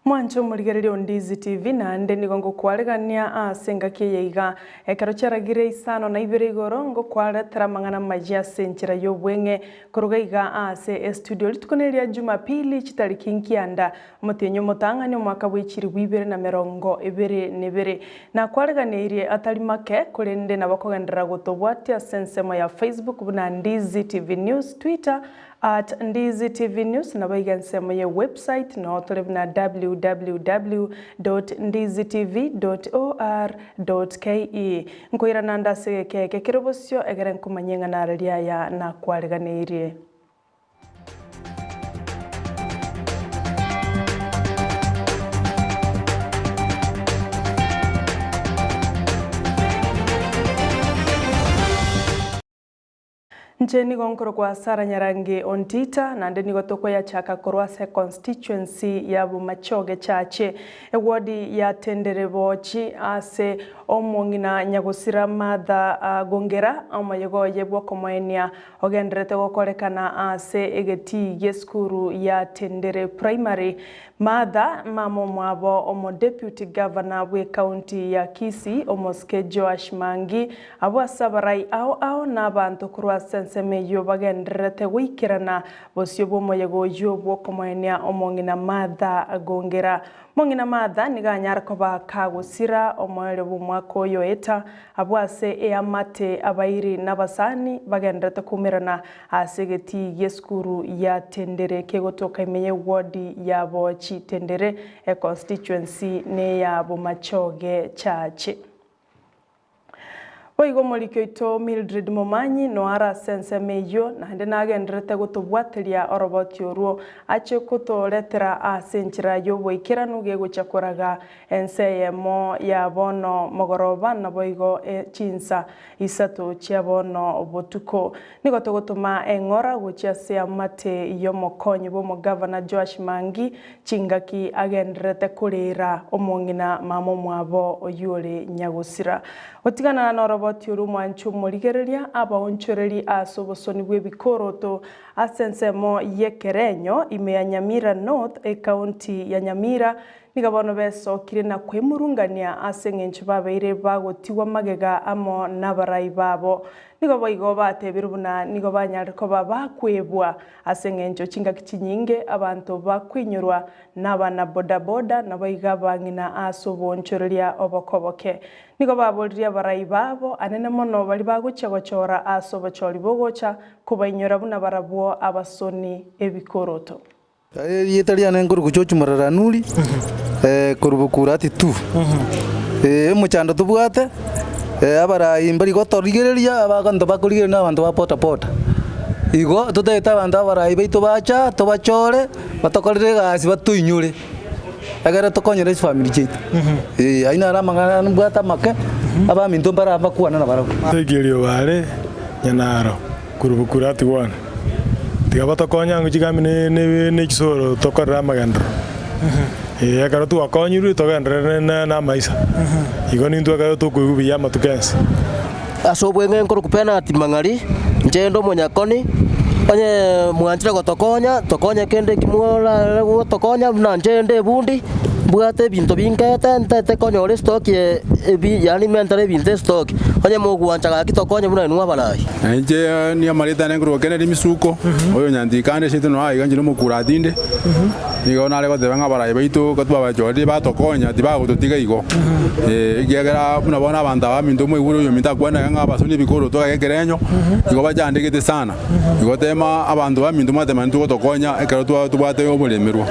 Mwanche omorigereria o Ndizi TV naende nigo ngokwaregania ase engaki eye iga. Ekero chiaragire isano na ibere igoro ngokwaretera amang'ana amayia ase enchera y'obweng'e koruga iga ase estudio. Rituko neria Jumapili chitariki nkianda omotienyi omotang'ani omwaka bwe chilifu ibere na merongo ebere na ebere. Nakwareganeirie atari make korende nabo kogenderera gotobwatia ase ensemo ya Facebook buna Ndizi TV News, Twitter At Ndizi TV News naboigo ensemo ye website noo tore buna www dot ndizitv dot or dot ke. Nkoirana ande ase egeka eke kere bosio egere nkomanye ng'a nararia aya nakwareganeirie. Inche nigo nkorokwa Sarah Nyarangi Ontita, naende nigo tokoyachaka korwa ase econstituency ya Bomachoge Chache, eward ya Tendere Boochi ase omong'ina Nyagosira Martha Gongera, omoyega oye bw'okomoenia ogendererete gokorekana ase egetii gi'esukuru ya Tendere Primary. Martha, mama omwabo omodeputy governor bw'ecounty ya Kisii, omosike Joash Mangi, Abwo ase abarai ao ao na abanto korwa ase ensemo eyio bagendererete goikerana bosio bw'omoyega oyio bw'okomoenia omong'ina Martha Gongera. Mong'ina Martha nigo anyare koba kagosira omoerio bw'omwaka oyo oeta, abwo ase eamate, abairi na abasani bagendererete koumerana ase egetii gi'esukuru ya Tendere kegotoka ime y'ewodi ya Bochi Tendere, econstituency neya Bomachoge Chache. Boigo omoriki oito Mildred Momanyi noare ase ensemo eyio, naende nagendererete gotobwateria oroboti orwo, ache kotoretera ase enchera y'oboikeranu gegochia koraga ense eyemo ya bono mogoroba naboigo chinsa isato chia bono botuko. Nigo togotoma eng'ora gochia ase amate y'omokonyi bw'omogavana Joash Mangi Chingaki agendererete koreera omong'ina mama omwabo oyio ore nyagosira. Gotigana noroboti orwo omwanche omorigereria abaonchoreri ase obosoni bw'ebikoroto ase ensemo y'ekerenyo ime ya Nyamira North ecounty ya Nyamira nigo bono besokire na kwemurungania ase eng'encho babeire bagotigwa magega amo nabarai babo. Nigo boigo batebirwe buna nigo banyarire koba bakwebwa Ase engencho chingaki chinyinge abanto bakoinyorwa nabana bodaboda naboigo abang'ina ase oboonchoreria obokoboke. Nigo baboririe abarai babo anene mono baria bagochia gochora ase obochori bogocha kobainyora buna barabwo abasoni ebikoroto. Erieta riane nkorokwa George Muraranuri, korwa Bokurati two. Omochando tobwate, abarai mbari gotorigereria, abanto bakorigereria na abanto ba boda boda. Igo totagete abanto abarai baito bacha, tobachore, batokorere egasi batoinyore, egere tokonyere chifamiri chiaito. Ayio naro amang'ana mbwate amake, abaminto mbare abakwane nabarabwo. Ekerio bare nyanaro korwa Bokurati one. Tiga batokonye ang'e chikambi ne chisoro tokorere amagenderero. Ee, ekero twakonyirwe togenderere na amaisa. Igo nintwe ekero tokoigwa buya amatuko ense. Ase obweng'e nkorokwa Bernard Mang'ari, inche inde omonyakoni, onye mwanchire gotokonya, tokonye kende eki morare gotokonya buna inche inde ebundi, mbwate ebinto binkete ntete konyora estoki ebi yaani mentere ebinto estoki, onye mogwancha gaki tokonye buna inwe abarai. Na inche niamarete ane nkorwa Kennedy Misuko, oyo nyantikande ase intwe noa iga inche nomokurati inde. Nigo nare goteba ng'a abarai baito ekero twabachorire batokonya tibagototiga igo. Ekiagera buna bono abanto aba baminto moigure oyominto akwane iga ng'a abasoni ebikoroto iga ekerenyo, igo bachandegete sana. Igo tema abanto baminto mwateba intwe gotokonya ekero tobwate oboremerwa.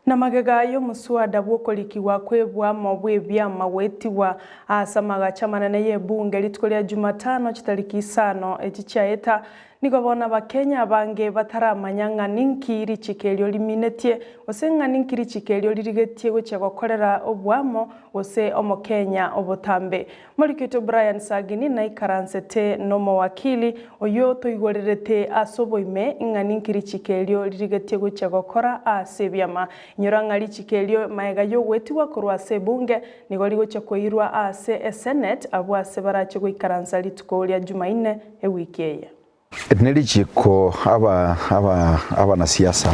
Na magega y'omoswada bw'okorikigwa kw'ebuamo bw'ebiama goetigwa ase amagacho amanene y'ebunge rituko ria Jumatano chitariki isano echi chiaeta, nigo bono Abakenya abange bataramanya ng'a ninki richiko erio riminetie gose ng'a ninki richiko erio ririgetie gochia gokorera oboamo gose Omokenya obotambe. Moriki oito Brian Sagini naikaransete nomowakili oyio toigorerete ase oboime ng'a ninki richiko erio ririgetie gochia gokora ase ebiama. Inyora ng'a richiko erio maega y'ogoetigwa korwa ase ebunge nigo rigochia koirwa ase esenate abwo ase barache goikaransa rituko ria Jumaine ewiki eye. Eri nerichiko aba aba abanasiasa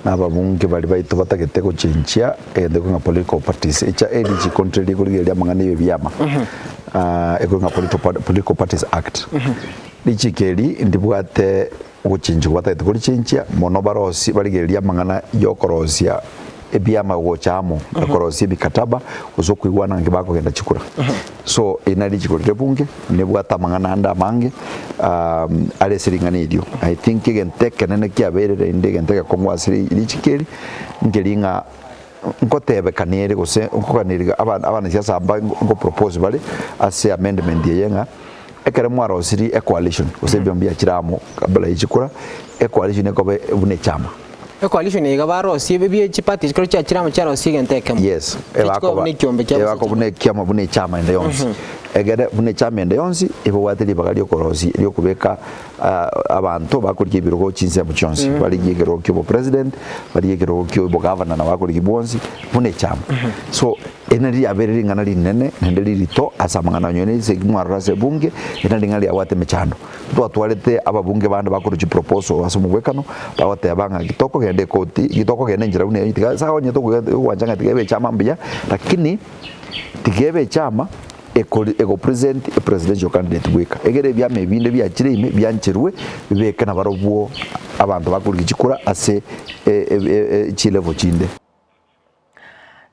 na ababunge baria baito batagete gochenchia egento ekio ng'a political parties echa erichiko ntire rikorigereria amang'ana ya ebiama ekero ng'a political parties act. Richiko eri ndibwate gochenchigwa batagete korichenchia mono barosie barigererie amang'ana ya okorosia ebiama gocha amo na korosia ebikataba gose okoigwana ng'aki bakogenda chikura. So eri nari richiko rire bunge nebwate amang'ana ande amange are ase ring'ana erio. I think egento ekenene kiabeire rende egento egekong'u ase richiko eri nkeri ng'a nkotebekana ere gose nkoganeria abanasiasa aba nkopropose bare ase amendment eye ng'a ekero mwarosirie ecoalition gose ebiombe biachire amo kabla ye chikura, ecoalition ekoba buna echama. Ecoalition iga barosie ebie chiparties ekero chiachire amo chiarosia egento ekemo. Yes, Echikoba buna ekiombe kia gose ebakoba buna ekiama buna echama ende yonsi. Egere buna echama ende yonsi ebabwate ribaga riokorosia riokobeka abanto bakorigia ebirogo chinsemo chionsi. Barigie ekerogo kia obopresident, barigie ekerogo kia obogavana nabo bakorigia bwonsi buna echama. So eri nari riabeire ring'ana rinene naende ririto ase amang'ana onye ne ase mwarora ase ebunge, eri nari ring'ana riabwate emechando. Ntwatwarete ababunge bande bakorwa chiproposal ase omogwekano, bagoteba ng'a tokogenda ekoti, tokogenda enchera buna eyio tiga sawa onye togwancha ng'a tiga ebe echama mbuya, lakini tiga ebe echama ekori egopresent epresidential candidate bweka. Egere ebiama ebinde biachire ime biancherwe bibeke nabarobwo abanto bakorigia chikura ase chilevel chinde.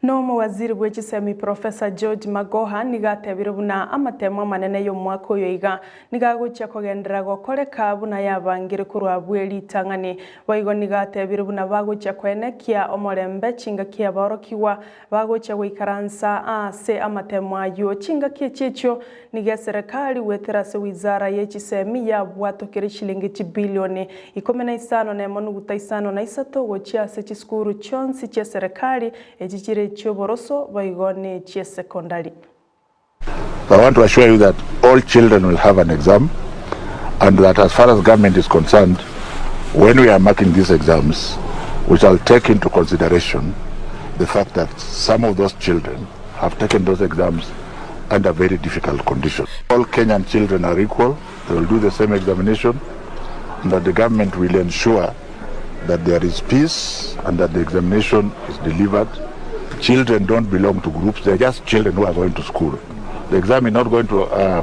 Nomowaziri bwe chisemi Professor George Magoha nigo atebire buna amatemo amanene y'omwaka oyo iga nigo agochia kogenderera gokoreka buna yabangire korwa abwe ritang'ani. Boigo nigo atebire buna bagochia koenekia omorembe chingaki abaorokigwa bagochia goikaransa ase amatemo ayio. Chingaki echi echio Nigo eserekari goetera ase wizara ye chisemi yabwatokire chilingi chibilioni ikomi na isano nemo nuguta isano na isato gochia ase chisukuru chionsi chi'eserekari, echi chire echi'oboroso boigo nechi'esekondari. I want to assure you that all children will have an exam and that as far as government is concerned, when we are marking these exams, we shall take into consideration the fact that some of those children have taken those exams under very difficult conditions. All Kenyan children are equal, they will do the same examination, and that the government will ensure that there is peace and that the examination is delivered. Children don't belong to groups, they're just children who are going to school. The exam is not going to uh,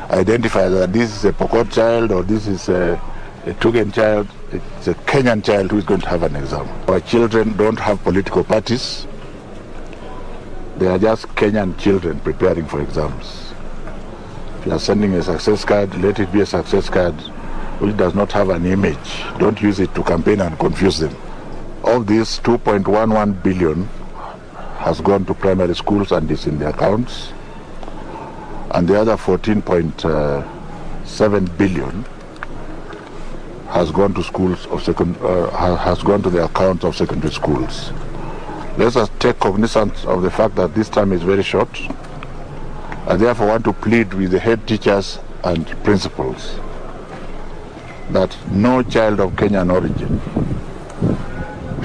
identify that this is a Pokot child or this is a, a Tugen child. It's a Kenyan child who is going to have an exam. Our children don't have political parties. They are just Kenyan children preparing for exams. If you are sending a success card, let it be a success card which does not have an image. Don't use it to campaign and confuse them. Of this, 2.11 billion has gone to primary schools and is in the accounts. And the other 14.7 billion has gone to schools of second, uh, has gone to the accounts of secondary schools. Let us take cognizance of the fact that this time is very short. I therefore want to plead with the head teachers and principals that no child of Kenyan origin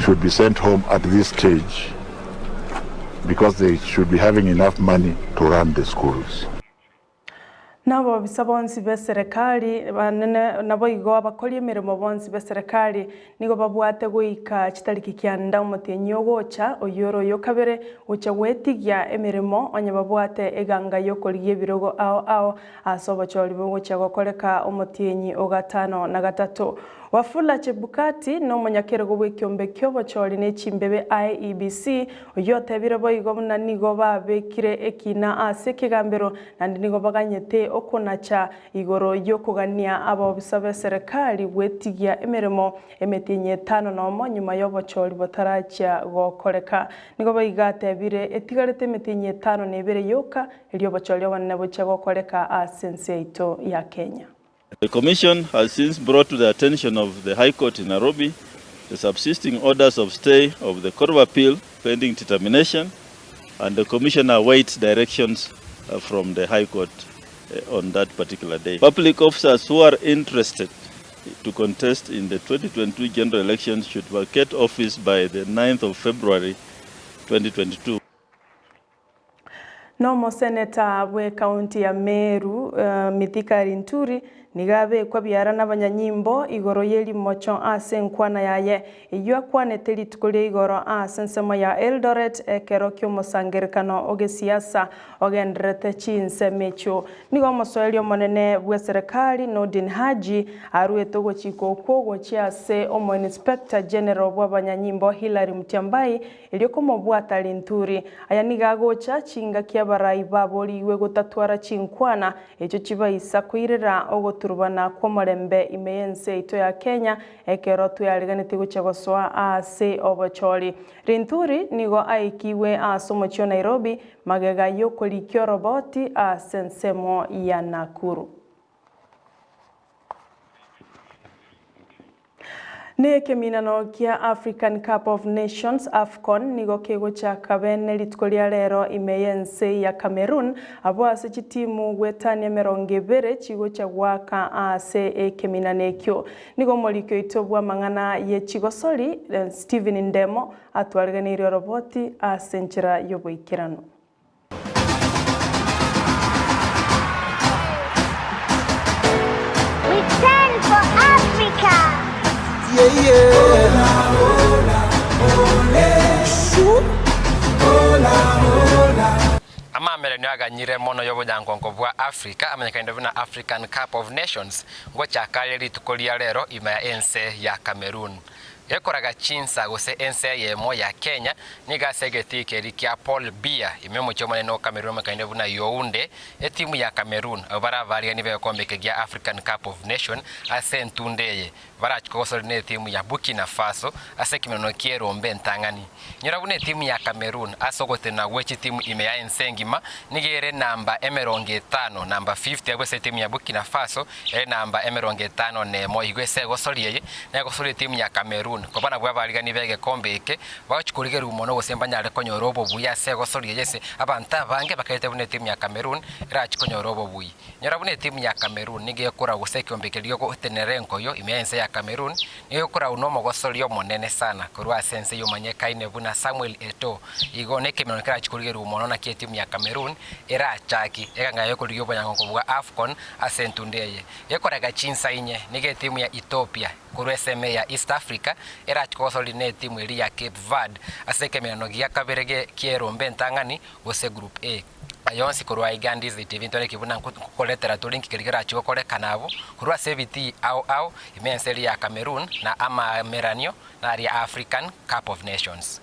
should be sent home at this stage because they should be having enough money to run the schools. Nabobisa bonsi b'eserekari banene, naboigo abakori emeremo bonsi b'eserekari nigo babwate goika chitariki kianda omotienyi ogocha, oyio ore oyo kabere, gocha gwetigia emeremo onye babwate eganga y'okorigia ebirogo ao ao ase obochori bogochia gokoreka omotienyi o gatano na gatato. Wafula Chebukati nomonyakerogo bw'ekiombe ki'obochori ne chimbebe IEBC, oyio otebire boigo buna nigo babekire ekina ase ekegambero naende nigo baganyete okonacha igoro y'okogania abaobisa b'eserekari gwetigia emeremo emetienyi etano nomo nyuma y'obochori botarachia gokoreka. Nigo boigo atebire etigarete emetienyi etano na ebere yoka erio obochori obonene bochia gokoreka ase ense yaito ya Kenya. The Commission has since brought to the attention of the High Court in Nairobi the subsisting orders of stay of the Court of Appeal pending determination and the Commission awaits directions uh, from the High Court uh, on that particular day. Public officers who are interested to contest in the 2022 general elections should vacate office by the 9th of February 2022. Nomoseneta bw'ekaunti ya Meru, Mithika Linturi, Nigo abekwa biara nabanyanyimbo igoro ye rimocho ase enkwana yaye, eyio akwanete rituko ria igoro ase ensemo ya Eldoret ekero ki'omosangererekano o gesiasa ogendererete chinsemo echio. Nigo omosoeri omonene bw'eserekari Nordin Haji aruete ogochika okwo gochia ase omoinspector general bw'abanyanyimbo Hillary Mutyambai erio komobwata Linturi. Aya nigo agocha chingaki abarai baborigwe gotatwara chinkwana Echio chibaisa koirera ogoturubana kw'omorembe ime y'ense yaito ya Kenya ekero tweariganetie gochia gosoa aase obochori. Linturi nigo aikigwe aase omochie o Nairobi magega y'okorikia oroboti aase ensemo ya Nakuru. Nekeminano kia African Cup of Nations, Afcon, nigo kegochaka bene rituko ria rero ime y'ense ya Cameroon, abwo ase chitimu goetania 20 chigocha goaka ase ekeminano ekio. Nigo omoriki oito bw'amang'ana ye chigosori, Stephen Ndemo, atwariganeirie oroboti ase enchera y'oboikeranu. We stand for Africa. Amamerero aganyire mono y'obonyangongo bwa Africa amanyekanire buna African Cup of Nations ngochaka are rituko ria rero ime ya ense ya Cameroon. Gekoraga chinsa gose ense eyemo ya Kenya nigo ase egetii keria kia Paul Biya ime omochie omonene o Cameroon omanyekaine buna Yaounde. Etimu ya Cameroon abwo bare abaarigani b'egekombe eke gia African Cup of Nation ase entunda eye barachi kogosoria ne etimu ya Burkina Faso ase ekemenano ki'erombe entang'ani. Nyora buna etimu ya Cameroon ase ogotenena gwe chitimu ime ya ense engima nigo ere namba 50, number 50, abwo ase etimu ya Burkina Faso ere namba 51. Igo ase egosoria eye negosoria etimu ya Cameroon koba nabwo abarigani b'egekombe eke bagochia korigerigwa mono gose mbanyare konyora obobui ase egosoria eye ase abanto abange bakairete buna etimu ya Cameroon erachi konyora obobui. Nyora buna etimu ya Cameroon nigo ekorwa gose ekeombe keria gegotenenera enkoyo ime ya ense ya Cameroon nigo ekorwa nomogosori omonene sana korwa ase ense yomanyekaine buna Samuel Eto'o. Igo nekemerero kerachi korigerigwa mono naki etimu ya Cameroon erachaki eganga yokorigia obonyangongo bwa Afcon ase entunda eye. Gekorega chinsa inye nigo etimu ya Ethiopia korwa eseme ya East Africa erachi kogosori ne etimu eria ya Cape Verde ase ekemerano gia kabere kierombe entang'ani gose Group A. Aya onsi korwa aiga Ndizi TV ntore buna nkokoretera tore inki keria kerachi gokorekana abwo korwa ase ebitii ao ao ime ense eria ya Cameroon na amameranio naria African Cup of Nations.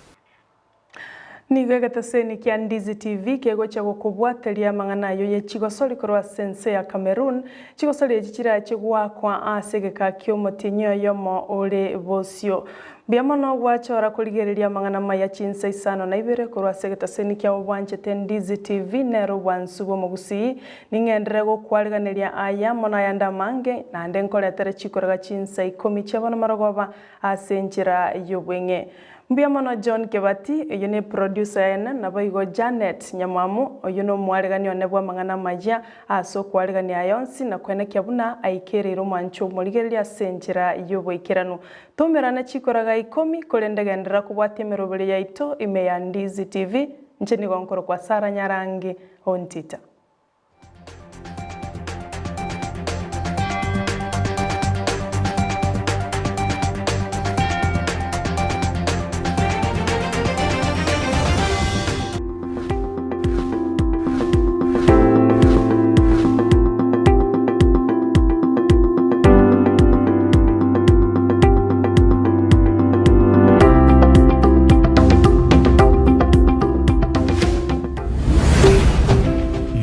Nigo egeteseni kia Ndizi TV kegochia gokobwateria amang'ana ayio ye chigosori korwa ase ense ya Cameroon. Chigosori echi chirache goakwa ase egeka ki'omotienyi oyomo ore bosio. Mbuya mono gwachora korigereria amang'ana maya chinsa 52 korwa ase egetaseni kiabo bwanchete Ndizi TV nere obwansu bw'omogusii. Ning'enderere gokwariganeria aya mono ayande amange naende nkoretere chikorega chinsa ikomi chia bono marogoba ase enchera y'obweng'e. Mbuya mono John Kebati, oyio ne producer yaene, naboigo Janet Nyamwamu, oyio nomwaregani one bw'amang'ana amayia ase okwaregania aya onsi na koenekia buna aikereire omwancho omorigereria ase enchera y'oboikeranu. Toumerane chikoraga ikomi, korende genderera kobwatia emeroberi yaito ime ya Ndizi TV. Inche nigo nkorokwa Sarah Nyarangi Ontita.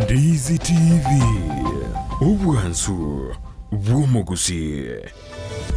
Ndizi TV, obwansu bw'omogusii.